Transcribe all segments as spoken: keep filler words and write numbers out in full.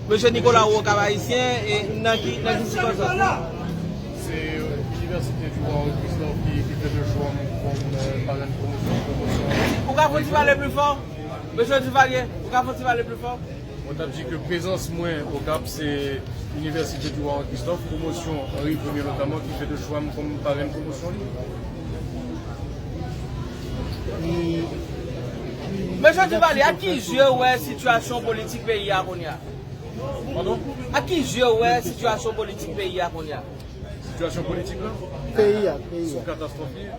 Mesye Nicolas, ou Okap Ayisyen, e nan ki, nan ki sikonstans? Se Université du Roi Henri Christophe ki, ki fè de chwa m kòm, euh, parèn pwomosyon, pwomosyon. Ou ka fè ti pale pli fò? Mesye Duvalier, ou ka fè ti pale pli fò? Mwen t ap di ke prezans mwen Okap, se Université du Roi Henri Christophe, pwomosyon Henri Premier notamman, ki fè de chwa m kòm parèn pwomosyon li. Mesye Duvalier, ak ki je w wè sitiyasyon politik peyi a kounye a? Padon? Ak ki je w wè sitiyasyon politik peyi a konnen? Sitiyasyon politik la? Peyi a, peyi a. Se yon katastwòf li ye.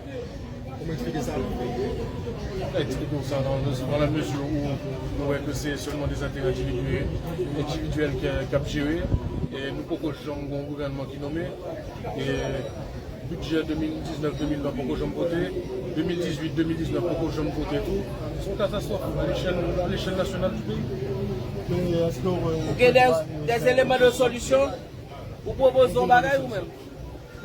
Kòman eksplike sa? Eksplike w sa dans, dans la mesure où nou wè ke se sèlman des intérêts individuels, individuels ki, ki ap jere, e nou poko janm gen yon gouvènman ki nonmen, e bidjè de mil diznèf de mil ven poko janm vote, de mil dizuit de mil diznèf poko janm vote tou. Se yon katastwòf à l'échelle, à l'échelle nationale du pays. Men èske w, euh, Ou gen des, des éléments de solution? Ou pwopoze yon bagay ou menm?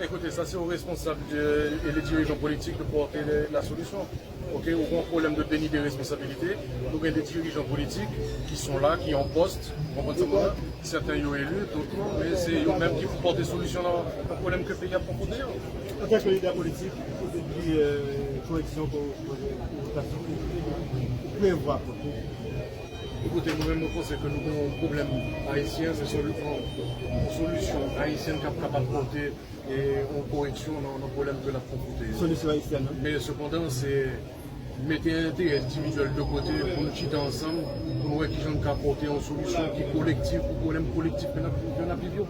Ekoute, sa se aux responsables de, et les dirigeants politiques de porter les, la solution. Ok, ou gen yon pwoblèm de déni de responsabilité. Nou gen de dirijan politik ki sont là, ki an pòs, ou konprann sa mwen la? Sèten yo eli, dòt non, men se yo menm ki pou pote solisyon nan, nan pwoblèm ke peyi a ap konfwonte yo. Antanke lidè politik, ki kote ki, euh, koreksyon ke w, ke w, ke w prevwa pote? Ekoute, nou menm nou panse ke nou gen yon pwoblèm ayisyen, se soli-, yon, yon solisyon ayisyèn k ap kapab pote e yon koreksyon nan, nan pwoblèm ke n ap konfwonte yo. Solisyon ayisyèn, non? Men sepandan, se mete enterè endividyèl de kote pou nou chita ansanm, pou nou wè kijan n ka pote yon solisyon ki kolektif pou pwoblèm kolektif ke n ap, ke n ap viv yo.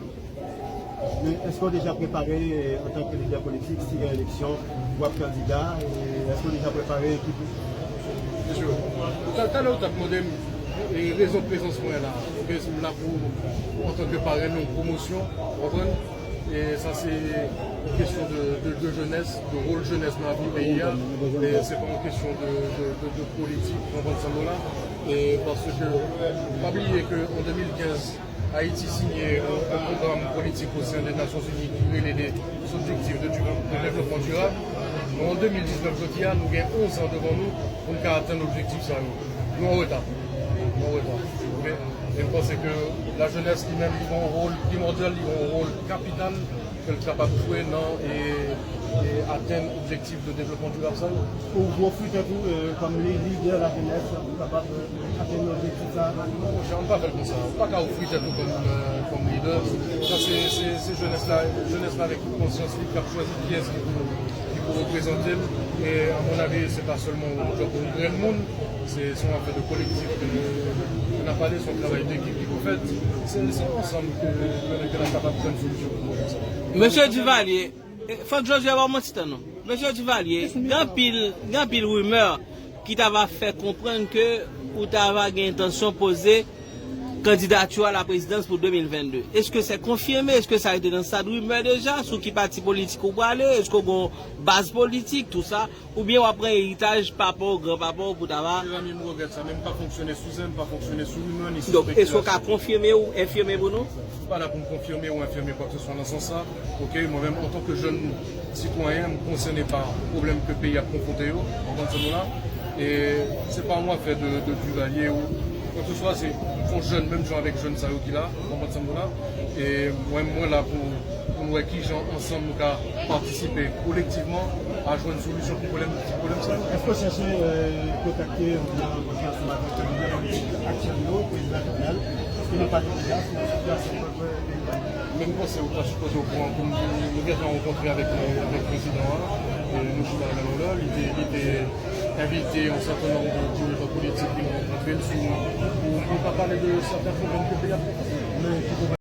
Men èske w deja prepare, antanke lidè politik, si gen eleksyon, w ap kandida, e èske w deja prepare ekip ou? Mesye, ta-, talè w t ap mande m, e, rezon prezans mwen la. Ok, m la pou, antanke parèn yon pwomosyon, w konprann? E sa se yon kesyon de, de, de jenès, de wòl jenès nan lavi peyi a. E se pa yon kesyon de, de, de, de politik, w konprann sa m la. E paske, pa bliye ke an de mil kenz, Ayiti siyen yon, yon pwogram politik o sen de Nasyonzini ki rele les Objectifs de, de Développement Durable. Men an de mil diznèf, jodi a, nou gen onz an devan nou pou n ka atenn objektif sa yo. Nou an reta. Nou an reta. Ok? E m panse ke lajenès li menm, li gen yon wòl primòdyal, li gen yon wòl kapital ke l kapab jwe nan, e, e atenn objektif de devlopman dirab sa yo. Ou ofri tèt ou, euh, kòm li-, lidè lajenès pou kapab, euh, atenn objektif sa a? Non, monchè, ou pa fè l konsa. Ou pa ka ofri tèt ou kòm, euh, kòm lidè. Sa se, se, se jenès la, jenès la avèk tout konsyans li k ap chwazi kiyès ki pou, ki pou reprezante l. E, à mon avis, se pa sèlman yon djòb pou yon grenn moun. Se, se yon afè de kolektif ke nou, ke n ap pale, se yon travay dekip ki pou fèt. Se, se ansanm ke, ke, ke n ap kapab jwenn solisyon pou pwoblèm sa. Mesye Duvalier, e, fòk Josué ba w manti tan non. Mesye Duvalier, gen anpil, gen anpil rimè ki ta va fè konprann ke ou ta va gen entansyon poze kandidati a la prezidans pou de mil vennde. Èske se konfime? Èske sa rete nan stad rimè deja? Sou ki pati politik ou prale? Èske w gen yon baz politik, tou sa? Oubyen w ap pran eritaj papa w, granpapa w pou ta va. Mezanmi, m regrèt sa, men m pa fonksyone sou zen, m pa fonksyone sou rimè, ni sou spekilasyon. Donk, èske w ka konfime ou enfime pou nou? M pa la pou m konfime ou enfime kwa ke se swa nan sans sa. Ok, mwen menm, antanke jèn sitwayen, m konsène pa pwoblèm ke peyi ap konfwonte yo, w konprann sa m di w la. E se pa yon afè de, de Duvalier ou kwa ke se swa, se, se yon jèn, menm jan avèk jèn sa yo ki la, w konprann sa m di w la. E mwen, mwen la pou, pou nou wè kijan ansanm nou ka patisipe kolektivman a jwenn solisyon pou pwoblèm, pou pwoblèm sa yo. Èske w chèche, euh, kontakte oubyen ankontre ansanm avèk kandida politik aktyèl yo, prezidan Jovenel? Èske nou pale deja sou sitiyasyon pèp peyi a? Men m panse ou ta sipoze okouran, pou nou, nou gentan rankontre avèk, avèk prezidan an. E nou chita la menm lè, li te, li te envite yon sèten nonb de dirijan politik vin rankontre l sou, pou, pou nou ka pale de sèten pwoblèm ke peyi a ap konfwonte. Men ki pwoblèm?